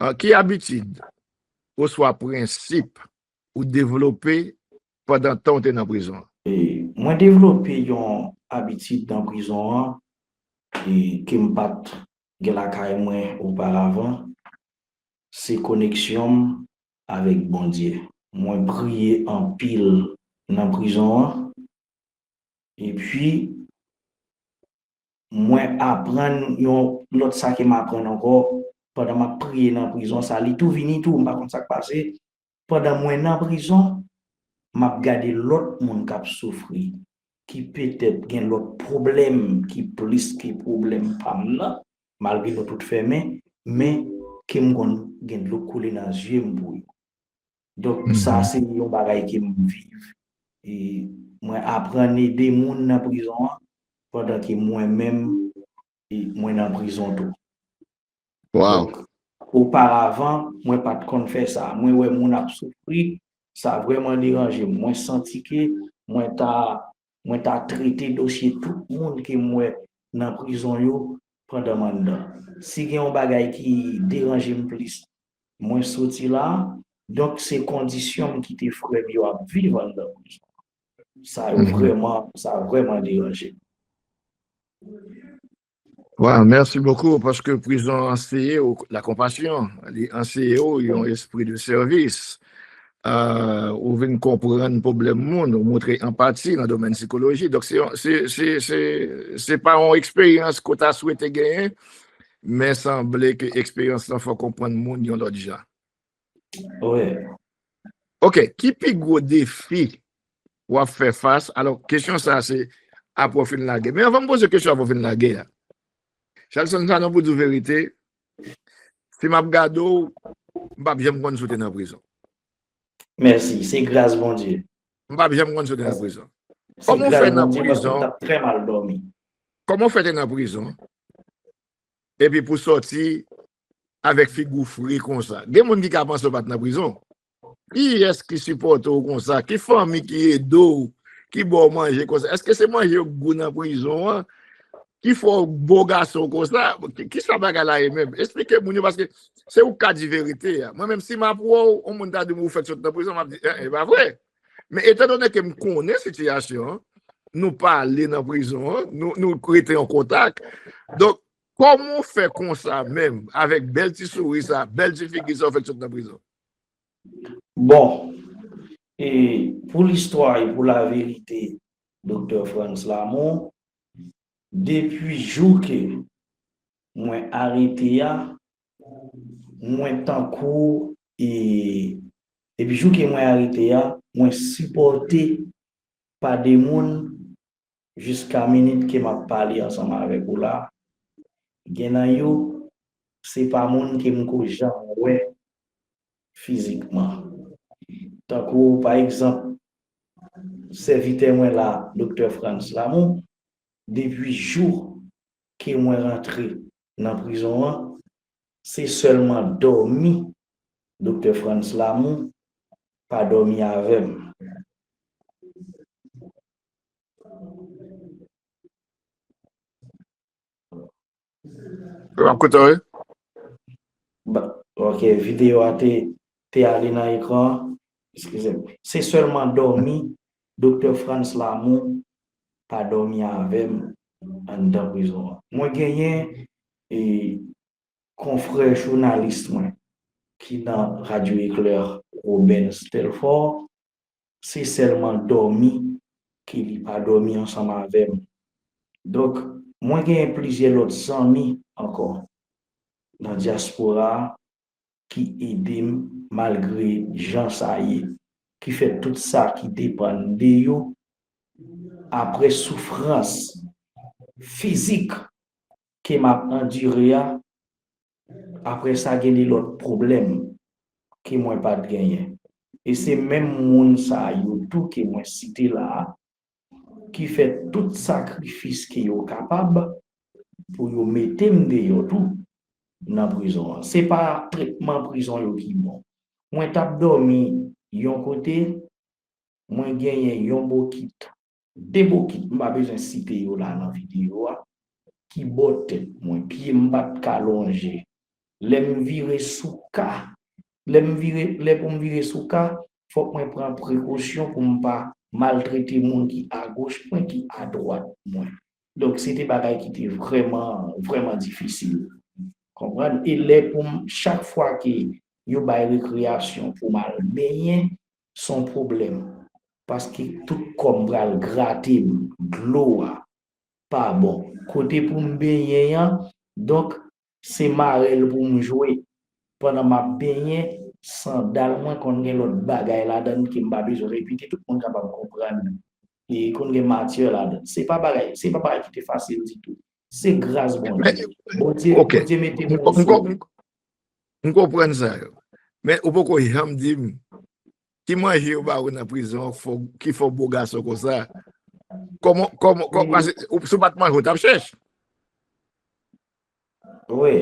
Ah, ki abitid oswa prensip ou devlope pandan tan w te nan prizon an? E, mwen devlope yon abitid nan prizon an, e, ke m pa t gen lakay mwen oparavan, se koneksyon m avèk Bondye. Mwen priye anpil nan prizon an, epi mwen aprann yon lòt sa ke m aprann ankò pandan m ap priye nan prizon sa, li tou vini tou, m pa konn sa k pase. Pandan mwen nan prizon, m ap gade lòt moun k ap soufri, ki petèt gen lòt pwoblèm ki plis ke pwoblèm pa m nan, malgre nou tout fèmen, men ke m konn gen dlo koule nan zye m pou yo. Donk, sa se yon bagay ke m viv e mwen aprann ede moun nan prizon an, pandan ke mwen menm, e mwen nan prizon tou. Wow. Donk, oparavan, mwen pa t konn fè sa. Mwen wè moun ap soufri, sa vrèman deranje m. Mwen santi ke mwen ta, mwen ta trete dosye tout moun ke m wè nan prizon yo pandan m anndan. Si gen yon bagay ki deranje m plis, mwen soti la, donk se kondisyon m kite frè m yo ap viv anndan prizon. Sa yo vrèman, sa vrèman deranje m. Wow, merci beaucoup, paske prizon anseye w la konpasyon, li anseye w yon espri de sèvis. Euh, ou vin konprann pwoblèm moun, ou montre anpati nan domèn sikoloji. Donk, se, se, se, se, se pa yon eksperyans ke w ta swete genyen, men sanble ke eksperyans lan fè w konprann moun yon lòt jan. Wi. Ok, ki pi gwo defi w ap fè fas? Alò, kesyon sa se apre w fin lage. Men anvan m poze kesyon apre w fin lage a. Chalson Sanon, pou di w verite, si m ap gade w, m p ap janm konn si w te nan prizon. Mèsi, se gras Bondye. M p ap janm konn si w te nan prizon. Kòman w fè nan prizon? Trè mal dòmi. Kòman w fè te nan prizon? Epi pou sòti avèk figi w fre konsa. Gen moun ki ka panse w pa t nan prizon. Kiyès ki sipòte w konsa? Ki fanmi ki ede w? Ki ba w manje konsa? Èske se manje yo k gou nan prizon an? Ki fè w bo gason konsa? Ki, ki sa bagay la ye menm? Esplike moun yo, paske se ou k ka di verite a. Mwen menm, si m ap wè w, yon moun ta di m ou fèk sot nan prizon, m ap di, en, e pa vre. Men etandone ke m konnen sitiyasyon an, nou pale nan prizon an, nou, nou rete an kontak. Donk, kòman w fè konsa menm, avèk bèl ti souri sa, bèl ti figi sa, w fèk sot nan prizon? Bon, e pou listwa e pou laverite, Doktè Frantz Lamour, depi jou ke mwen arete a, mwen tankou, e, depi jou ke mwen arete a, mwen sipòte pa de moun jiska minit ke m ap pale ansanm avèk ou la. Gen nan yo, se pa moun ke m ko janm wè fizikman. Tankou, pa egzanp, sèvitè mwen la, Doktè Frantz Lamour, depi jou ke mwen rantre nan prizon an, se sèlman dòmi Doktè Frantz Lamour pa dòmi avè m. M ap koute w, wi. Ok, videyo a te, te ale nan ekran an. Eskize m. Se sèlman dòmi Doktè Frantz Lamour pa dòmi avè m anndan prizon an. Mwen genyen e, konfrè jounalis mwen ki nan Radyo Eklè, Robens Telfort, se sèlman dòmi ke li pa dòmi ansanm avè m. Donk, mwen genyen plizyè lòt zanmi ankò nan dyaspora a ki ede m malgre jan sa ye, ki fè tout sa ki depann de yo, apre soufrans fizik ke m ap andire a, apre sa gen de lòt pwoblèm ke mwen pa t genyen. E se menm moun sa yo tou ke mwen site la a, ki fè tout sakrifis ke yo kapab pou yo mete m deyò tou nan prizon an. Se pa tretman prizon yo ki bon. Mwen t ap dòmi yon kote, mwen genyen yon bokit, de bokit, m pa bezwen site yo la nan videyo a, ki bò tèt mwen, pye m pa t ka lonje. Lè m vire sou ka, lè m vire, lè pou m vire sou ka, fòk mwen pran prekosyon pou m pa maltrete moun ki agoch mwen, ki adwat mwen. Donk, se te bagay ki te vrèman, vrèman difisil. Konprann? E lè pou m, chak fwa ke yo bay rekreyasyon pou m al benyen, se yon pwoblèm. Paske tout kò m pral grate m, dlo a pa bon. Kote pou m benyen an, donk, se marèl pou m jwe. Pandan m ap benyen, sandal mwen konn gen lòt bagay ladan l ke m pa bezwen repete, tout moun kapab konprann. E konn gen matyè ladan l. Se pa bagay, se pa bagay ki te fasil ditou. Se gras Bondye. Bondye, Bondye mete m yon seri. M konprann sa yo. Men ou poko janm di m Ki manje yo ba ou nan prizon fò, ki fè w bo gason konsa? Kòman, kòman, kòman, paske ou, si w pa t manje, ou t ap chèch. Wi.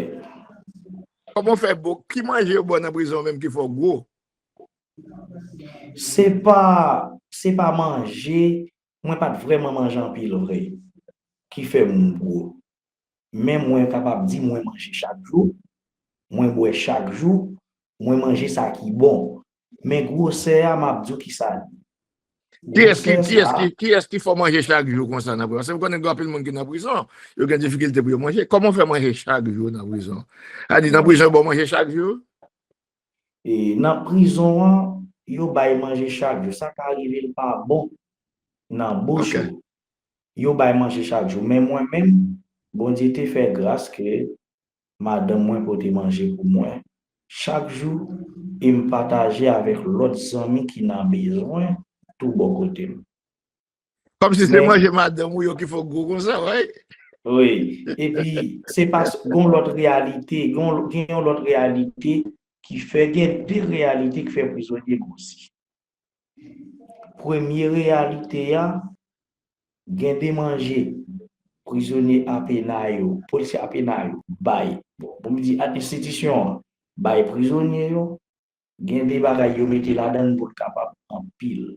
Kòman w fè bo, ki manje yo ba w nan prizon menm ki fè w gwo? Se pa, se pa manje, mwen pa t vrèman manje anpil vre, ki fè m gwo. Men mwen kapab di mwen manje chak jou, mwen bwè chak jou, mwen manje sa ki bon. Men gwosè a, m ap di w ki sa li ye. Kiyès ki, kiyès ki, kiyès ki fè w manje chak jou konsa nan prizon? Paske m konnen gen anpil moun ki nan prizon, yo gen difikilte pou yo manje. Kòman w fè manje chak jou nan prizon? Sa di nan prizon yo ba w manje chak jou? E nan prizon an, yo bay manje chak jou. Sa ka rive l pa bon nan bouch ou. Yo bay manje chak jou. Men mwen menm, Bondye te fè gras ke madanm mwen pote manje pou mwen chak jou e m pataje avèk lòt zanmi ki nan bezwen tou bò kote m. Kòmsi se manje madanm ou yo ki fè w gwo konsa, wi. Wi. Epi, se pa, gon lòt reyalite, gon, gen yon lòt reyalite ki fè, gen de reyalite ki fè prizonye gwosi. Premye reyalite a, gen de manje prizonye apena yo, polisye apena yo bay. Bon, pou m di enstitisyon an, bay prizonye yo, gen de bagay yo mete ladan l pou l kapab anpil.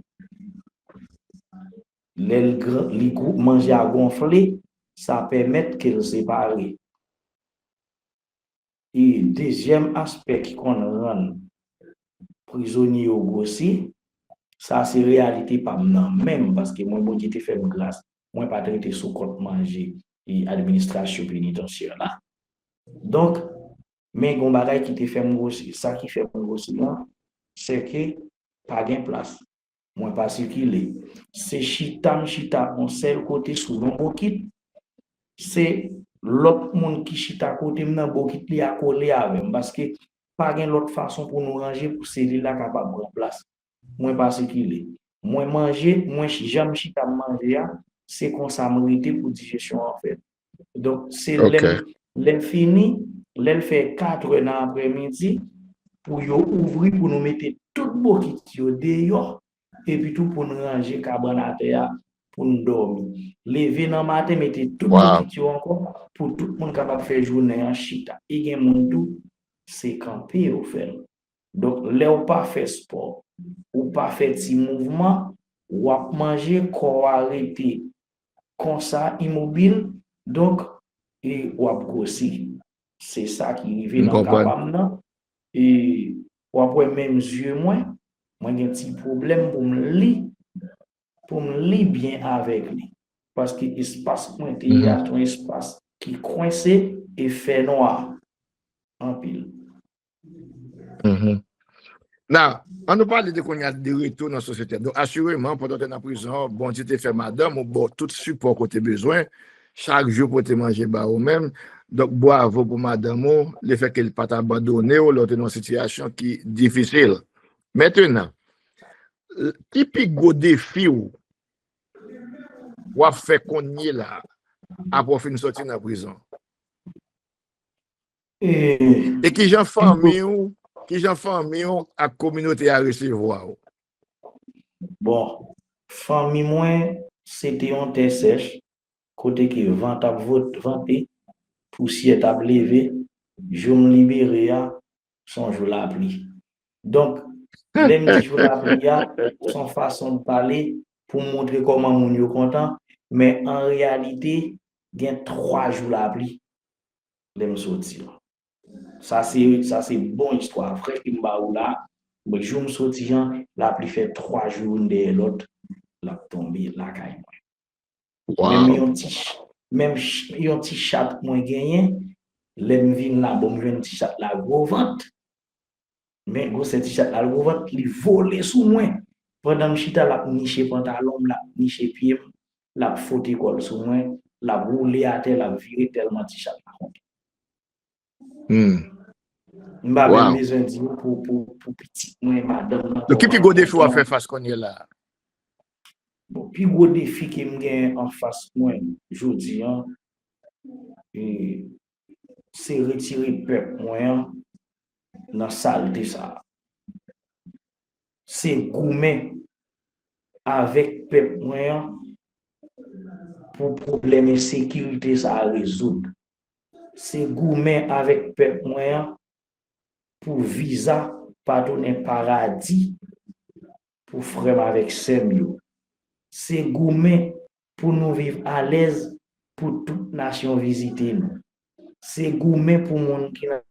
Lè l gran, li gwo, manje a gonfle, sa pèmèt ke l separe. E dezyèm aspè ki konn rann prizonye yo gwosi, sa se reyalite pa m nan menm, paske mwen, Bondye te fè m gras, mwen pa t rete sou kont manje e administrasyon penitansyè la. Donk, men gon bagay ki te fè m gwosi. Sa ki fè m gwosi an, se ke pa gen plas. Mwen pa sikile. Se chita m chita yon sèl kote sou yon bokit. Se lòt moun ki chita kote m nan, bokit li a kole avè m. Paske pa gen lòt fason pou nou ranje pou selil la kapab pran plas. Mwen pa sikile. Mwen manje, mwen ch-, jan m chita m manje a, se konsa m rete pou dijesyon an fèt. Donk, se lè m, lè m fini, lè l fè katrè nan aprèmidi, pou yo ouvri, pou nou mete tout bokit yo deyò, epi tou pou n ranje kabann atè a, pou n dòmi. Leve nan maten, mete tout bokit yo ankò, pou tout moun kapab fè jounen an chita. E gen moun tou, se kanpe yo fè l. Donk, lè w pa fè spò, ou pa fè ti mouvman, w ap manje, kò a rete konsa, imobil, donk, e w ap gwosi. Se sa ki rive nan ka pa m nan. E w ap wè menm zye mwen, mwen gen ti pwoblèm pou m li, pou m li byen avèk li. Paske espas mwen te ye a, se yon espas ki kwense e fè nwa anpil. Now, an nou pale de kounye a de retou nan sosyete. Donk, asireman, pandan w te nan prizon, Bondye te fè madanm ou ba w tout sipò ke w te bezwen. Chak jou pote manje ba ou menm. Donk, bwavo pou madanm ou, lefètke li pa t abandone w lè w te nan yon sitiyasyon ki difisil. Mentenan, ki pi gwo defi w w ap fè kounye la, apre w fin soti nan prizon? E kijan fanmi w, kijan fanmi w ak kominote a resevwa w? Bon, fanmi mwen, se te yon tè sèch, kote ke van t ap vante, pousyè t ap leve, jou m libere a, se yon jou lapli. Donk, lè m di jou lapli a, se yon fason de pale pou m montre kòman moun yo kontan, men an reyalite, gen twa jou lapli lè m soti an. Sa se, sa se bon istwa vrè ke m ba ou la. Mwen, jou m soti an, lapli fè twa jou youn dèyè lòt, l ap tonbe lakay mwen. Menm yon ti, menm yon ti chat mwen genyen, lè m vin la, bon, m jwenn ti chat la gwo vant. Men gwosè ti chat la gwo vant, li vole sou mwen. Pandan m chita, l ap niche pantalon m, l ap niche pye m, l ap fote kò l sou mwen, l ap woule atè, l ap vire tèlman ti chat la kontan. M pa menm bezwen di w pou, pou, pou pitit mwen, madanm nan. Donk, ki pi gwo defi w ap fè fas kounye la? Bon, pi gwo defi ke m gen anfas mwen jodi an, e, se retire pèp mwen an nan salte sa a. Se goumen avèk pèp mwen an pou pwoblèm ensekirite sa a rezoud. Se goumen avèk pèp mwen an pou viza pa tounen paradi pou frè m avèk sè m yo. Se goumen pou nou viv alèz pou tout nasyon vizite nou. Se goumen pou moun ki nan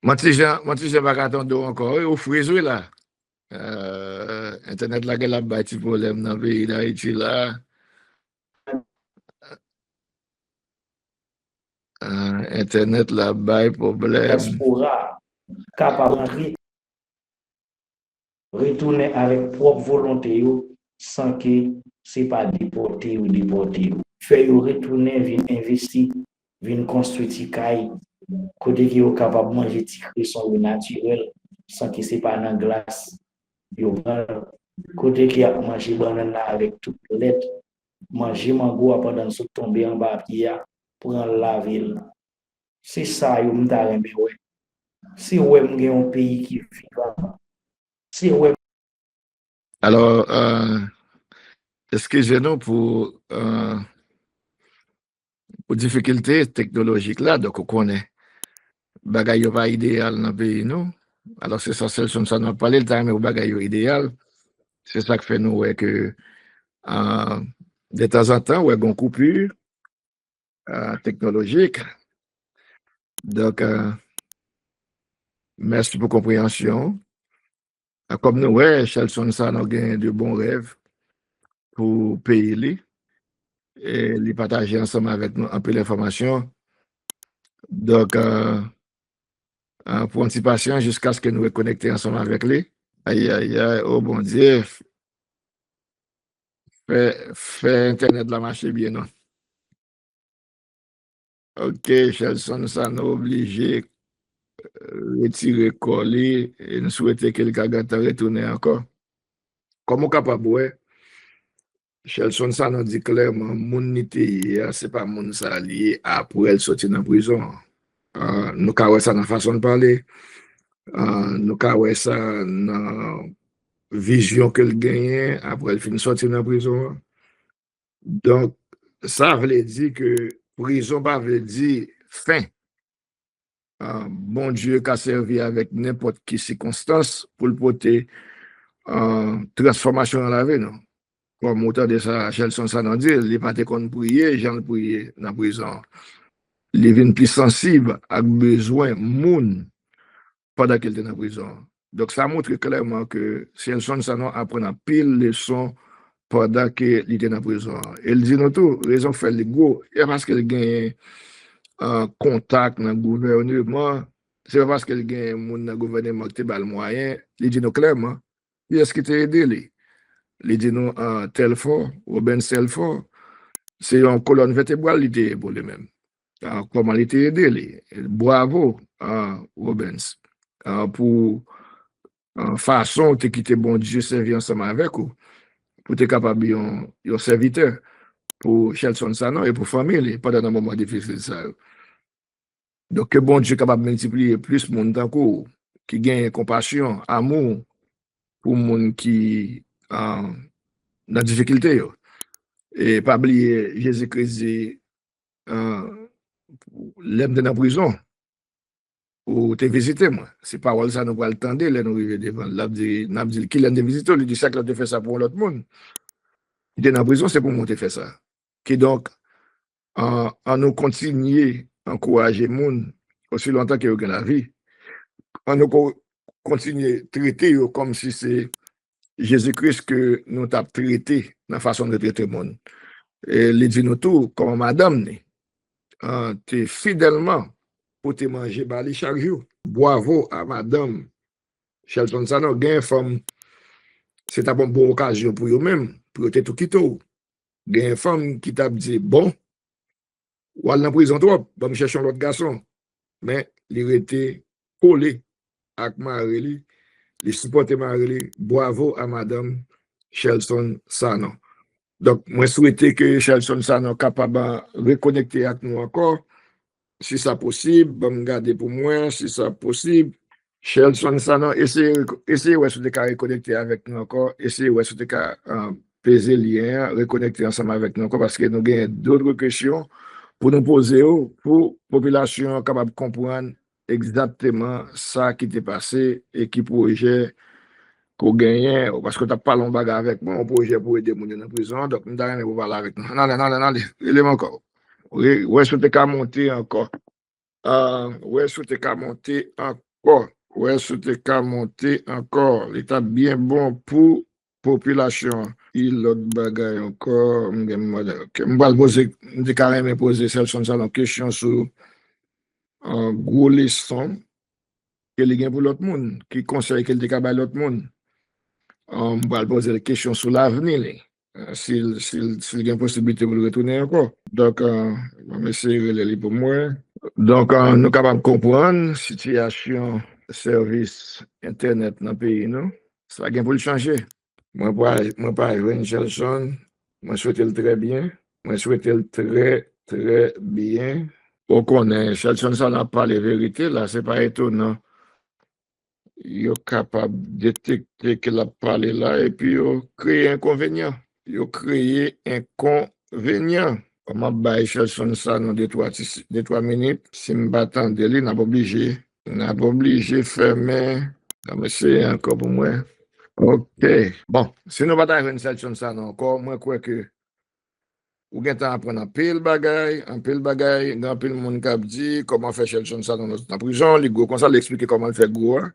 Manti Jan, Manti Jan pa ka tande w ankò wi, ou friz wi la. Euh, entènèt la gen l ap bay ti pwoblèm nan peyi Dayiti la. Euh, entènèt la bay pwoblèm. Dyaspora kapab rantre retounen avèk pwòp volonte yo san ke se pa depòte yo depòte yo. Fè yo retounen vin envesti, vin konstwi ti kay, kote ke yo kapab manje ti kreson yo natirèl san ke se pa nan glas yo pran l, kote ke y ap manje bannann nan avèk tout lèt, manje mango a pandan l sot tonbe anba pye a, pran l lave l. Se sa yo m ta renmen wè. Se wè m gen yon peyi ki vivan. Se wè m. Alò, euh, eskize nou pou, euh, pou difikilte teknolojik la, donk ou konnen bagay yo pa ideyal nan peyi nou. Alò, se sa Shelson Sanon ap pale, l ta renmen pou bagay yo ideyal. Se sa k fè nou wè ke, euh, detanzantan, wè gon koupi, euh, teknolojik. Donk, euh, mèsi pou konpreyansyon w. Kòm nou wè, Shelson Sanon gen de bon rèv pou peyi li. E li pataje ansanm avèk nou anpil enfòmasyon. Donk, euh, euh, pran ti pasyans jiskaske nou rekonekte ansanm avèk li. Ayayay, o Bondye. Fè, fè entènèt la mache byen non. Ok, Shelson Sanon oblije, euh, retire kò li, e n swete ke l ka gentan retounen ankò. Kòm ou kapab wè, Shelson Sanon di klèman, moun li te ye a, se pa moun sa li ye apre l soti nan prizon an. Ah, nou ka wè sa nan fason l pale. Ah, nou ka wè sa nan vizyon ke l genyen apre l fin soti nan prizon an. Donk, sa vle di ke prizon pa vle di fen. Ah, Bondye ka sèvi avèk nenpòt ki sikonstans pou l pote, ah, transfòmasyon nan lavi nou. Kòm ou tande sa Shelson Sanon di, li pa te konn priye jan l priye nan prizon. Li vin pi sansib ak bezwen moun pandan ke l te nan prizon an. Donk, sa montre klèman ke Shelson Sanon aprann anpil leson pandan ke li te nan prizon an. E l di nou tou, rezon k fè li gwo, e pa paske l genyen, euh, kontak nan gouvèneman, se pa paske l genyen moun nan gouvèneman ki te ba l mwayen, li di nou klèman, kiyès ki te ede li. Li di nou, euh, Telfort, Robens Telfort, se yon kolòn vètebral li te ye pou li menm. Ah, kòman li te ede li. Bwavo, ah, Robens, ah, pou, ah, fason ou te kite Bondye sèvi ansanm avèk ou, pou te kapab yon, yon sèvitè pou Shelson Sanon e pou fanmi li pandan nan moman difisil sa yo. Donk, ke Bondye kapab miltipliye plis moun tankou w, ki genyen konpasyon, amou pou moun ki, ah, nan difikilte yo. E pa bliye, Jezi Kris di, ah, lè m te nan prizon, ou te vizite mwen. Se pawòl sa nou pral tande lè nou rive devan l. L ap di, n ap di l, kilè m te vizite w? Li di, chak lè w te fè sa pou yon lòt moun ki te nan prizon, se pou mwen w te fè sa. Kidonk, an, an nou kontinye ankouraje moun osi lontan ke yo gen lavi. An nou ko-, kontinye trete yo kòmsi se Jezi Kris ke nou t ap trete nan fason nou te trete moun. E li di nou tou, kòman madanm ni, ah, te fidèlman pote manje ba li chak jou. Bwavo a madanm Shelson Sanon. Genyen fanm, se t ap yon bon okazyon pou yo menm, pou yo te tou kite w. Genyen fanm ki t ap di, bon, w al nan prizon twòp, ban m chèche yon lòt gason. Men, li rete kole ak mari li, li sipòte mari li. Bwavo a madanm Shelson Sanon. Donk, mwen swete ke Shelson Sanon kapab rekonekte ak nou ankò. Si sa posib, ban m gade pou mwen, si sa posib, Shelson Sanon, eseye, eseye wè si w te ka rekonekte avèk nou ankò. Eseye wè si w te ka, ah, peze lyen an, rekonekte ansanm avèk nou ankò, paske nou gen dòt kesyon pou nou poze yo, pou popilasyon an kapab konprann egzakteman sa ki te pase e ki pwojè ke w genyen, paske w t ap pale yon bagay avèk mwen, yon pwojè pou ede moun yo nan prizon an, donk m ta renmen pou w pale avèk nou. Ann ale, ann ale, ann ale, rele m ankò. Wè si w te ka monte ankò. Ah, wè si w te ka monte ankò. Wè si w te ka monte ankò. Li t ap byen bon pou popilasyon an. Ki lòt bagay ankò? M gen, m, ok. M pral poze, m te ka renmen poze Shelson Sanon kesyon sou, ah, gwo leson ke li gen pou lòt moun, ki konsèy ke li te ka bay lòt moun. Ah, m pral poze l kesyon sou lavni li. Ah, si l, si l, si l gen posiblite pou l retounen ankò. Donk, ah, m ap eseye rele li pou mwen. Donk, ah, nou kapab konprann sitiyasyon sèvis entènèt nan peyi nou. Sa gen pou l chanje. Mwen pa, mwen pa jwenn Shelson. Mwen swete l trè byen. Mwen swete l trè, trè byen. Ou konnen, Shelson Sanon ap pale verite la, se pa etonan. Yo kapab detekte ke l ap pale la, epi yo kreye enkonvenyan. Yo kreye enkonvenyan. Bon, m ap bay Shelson Sanon de twa ti, de twa minit. Si m pa tande li, n ap oblije, n ap oblije fèmen. Ann eseye ankò pou mwen. Ok. Bon, si nou pa ta jwenn Shelson Sanon ankò, mwen kwè ke ou gentan aprann anpil bagay, anpil bagay, gen anpil moun k ap di, kòman fè Shelson Sanon nan prizon, li gwo konsa, li eksplike kòman l fè gwo a.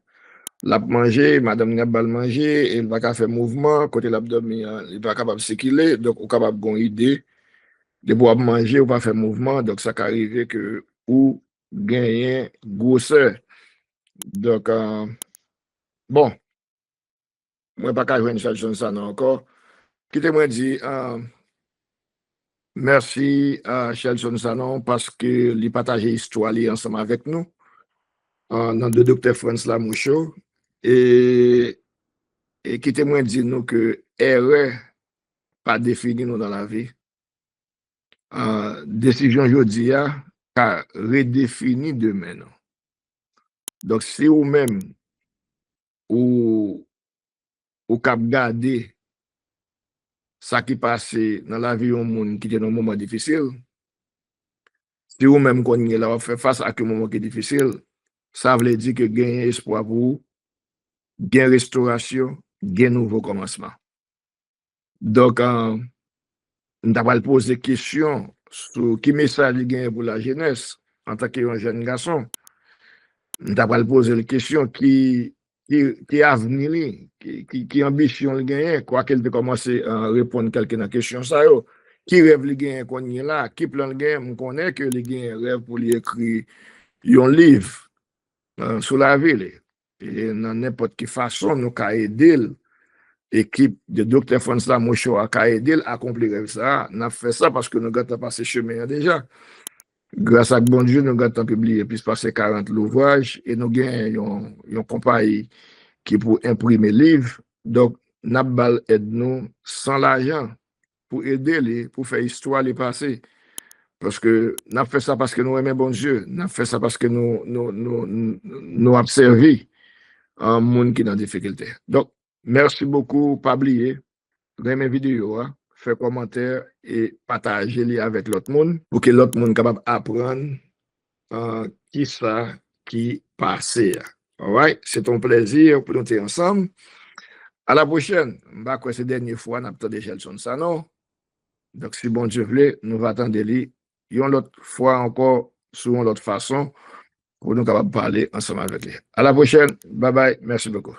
L ap manje, madanm li ap ba l manje, e l pa ka fè mouvman, kote l ap dòmi an, li pa kapab sikile, donk ou kapab gen yon ide. Depi w ap manje, ou pa fè mouvman, donk sa ka rive ke ou genyen gwosè. Donk, ah, bon, mwen pa ka jwenn Shelson Sanon ankò. Kite mwen di, ah, mèsi a Shelson Sanon paske li pataje istwa li ansanm avèk nou, ah, nan de Doktè Frantz Lamouche yo. E, e kite mwen di nou ke erè pa defini nou nan lavi. Ah, desizyon jodi a ka redefini demen nou. Donk, si ou menm, ou, ou k ap gade sa ki pase nan lavi yon moun ki te nan yon moman difisil, si ou menm kounye la w ap fè fas ak yon moman ki difisil, sa vle di ke genyen espwa pou ou, gen restorasyon, gen nouvo kòmansman. Donk, ah, m ta pral poze kesyon sou ki mesaj li genyen pou lajenès antanke yon jèn gason. M ta pral poze l kesyon ki, ki, ki avni li, ki, ki, ki anbisyon li genyen, kwake l te kòmanse, ah, reponn kèlke nan kesyon sa yo. Ki rèv li genyen kounye la, ki plan li genyen? M konnen ke li genyen rèv pou li ekri yon liv, ah, sou lavi li. E nan nenpòt ki fason nou ka ede l, ekip de Doktè Frantz Lamouche a ka ede l akonpli rèv sa a. N ap fè sa paske nou gentan pase chemen an deja. Gras ak Bondye, nou gentan pibliye plis pase karant louvraj e nou gen yon, yon konpayi ki pou enprime liv. Donk, n ap ba l èd nou san lajan pou ede li, pou fè istwa li pase. Paske n ap fè sa paske nou renmen Bondye, n ap fè sa paske nou, nou, nou, nou, nou ap sèvi, ah, moun ki nan difikilte. Donk, mèsi bokou, pa bliye, renmen videyo a, fè kòmantè e pataje li avèk lòt moun, pou ke lòt moun kapab aprann, ah, kisa ki pase a. Alright? Se te yon plèzi pou nou te ansanm. A la pwochèn. M pa kwè se dènye fwa n ap tande Shelson Sanon. Donk, si Bondye vle, nou va tande li yon lòt fwa ankò sou yon lòt fason pou nou kapab pale ansanm avèk li. A la pwochèn. Babay. Mèsi bokou.